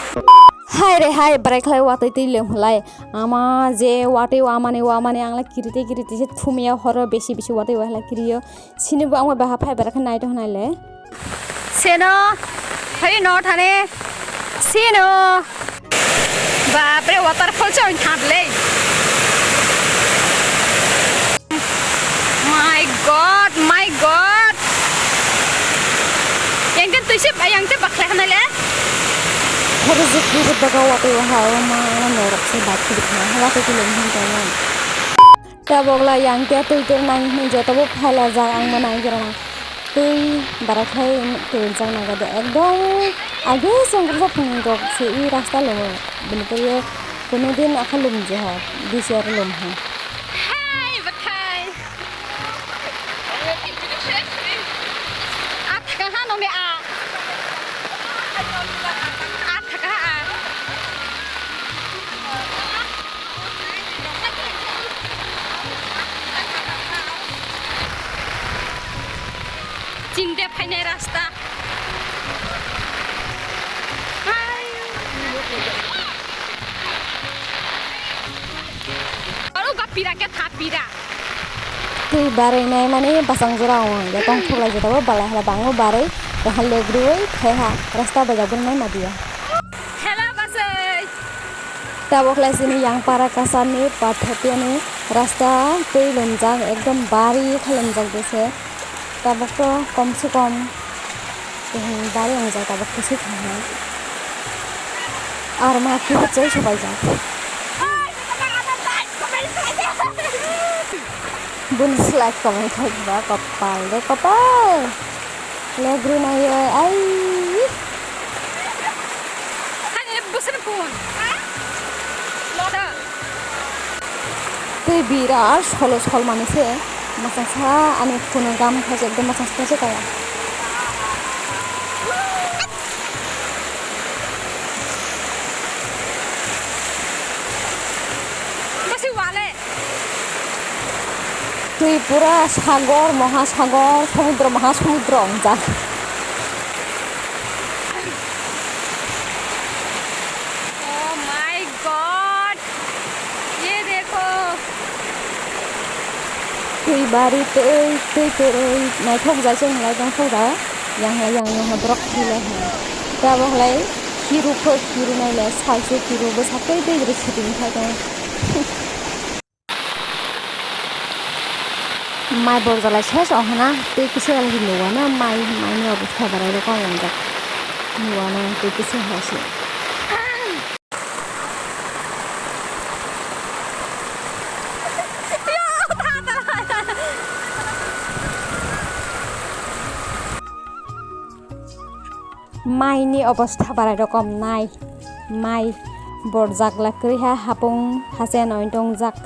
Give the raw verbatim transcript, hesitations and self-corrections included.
Hai re hai, bwrai khlai watwi twi lem hwlai. Ama je watwi wamani wamani ang lai kirite kirite se thumya horo besi besi watwi wa hwlai kiriyo. Sini bo ang bai baha phai bara khe nai to hwnai le. Seno, hai no thane. Sino. Bapre, waterfall se oin thablei. My God, my God. Yang kan tuisip, yang te bakle hwnai le. Horo jik jik baga watwi wa ha, o ma, norok se bak kiri khna, watwi kiri hwn tong. Tabok la yang te twi tur nang hwn joto bo phaila jak ang bo nai gira nang. Twi bara khai twi jak nang de ekdom age song rok phung rok se i rasta lomo bini pore kono din akha lum je ha bisi ar lum ha. Hai bathai. Athaka ha no me a. Athaka ha. Chinde phainai rasta. Hai. Aro ga pira khe tha pira. Twi barwi nai mani bwsang jora o hwnwi tong thok lai jotabo balai hala bango barwi tei ha lek rwui thai ha rasta bai jak bai nai ma diya. Hela basai. Tabok lai sini yang para kasar ni pathapya ni rasta twi lumjak ekdom bari khe lumjak de se. Tabok to kom se kom. Tihini bari wngjak tabok kisi thangna. Ar ma kibuchai sobaijak. Bun slide comment khai ba kopal de kopal. Legru nai ai. Hani busur kun. Loda. Twi birat solo sol mani se, mwchangsa ani phone gam khaijak ekdom mwchangsa khaijak kaya. Basi wale. Twi pura sagor, mohasagor, somudro, mohasomudro wngjak. Oh my God! Ye dekho. Twi bari twi, twi kwrwi naithok jai se hwnlai tongthok da. Yang hai yang yang borok thwi lai hwnlai. Tabok lai khiru kho khiru nai le salsu khiru bwsa twi twi bwrwi shooting khai tong. Mai borjalai ses o hana tei kisa algi nuwana mai mai ni obostha barai rok ang jak nuwana tei kisa hai se. Mai ni obostha barai rokom nai. Mai borjak la kwrwi ha hapung hasen oin tongjak.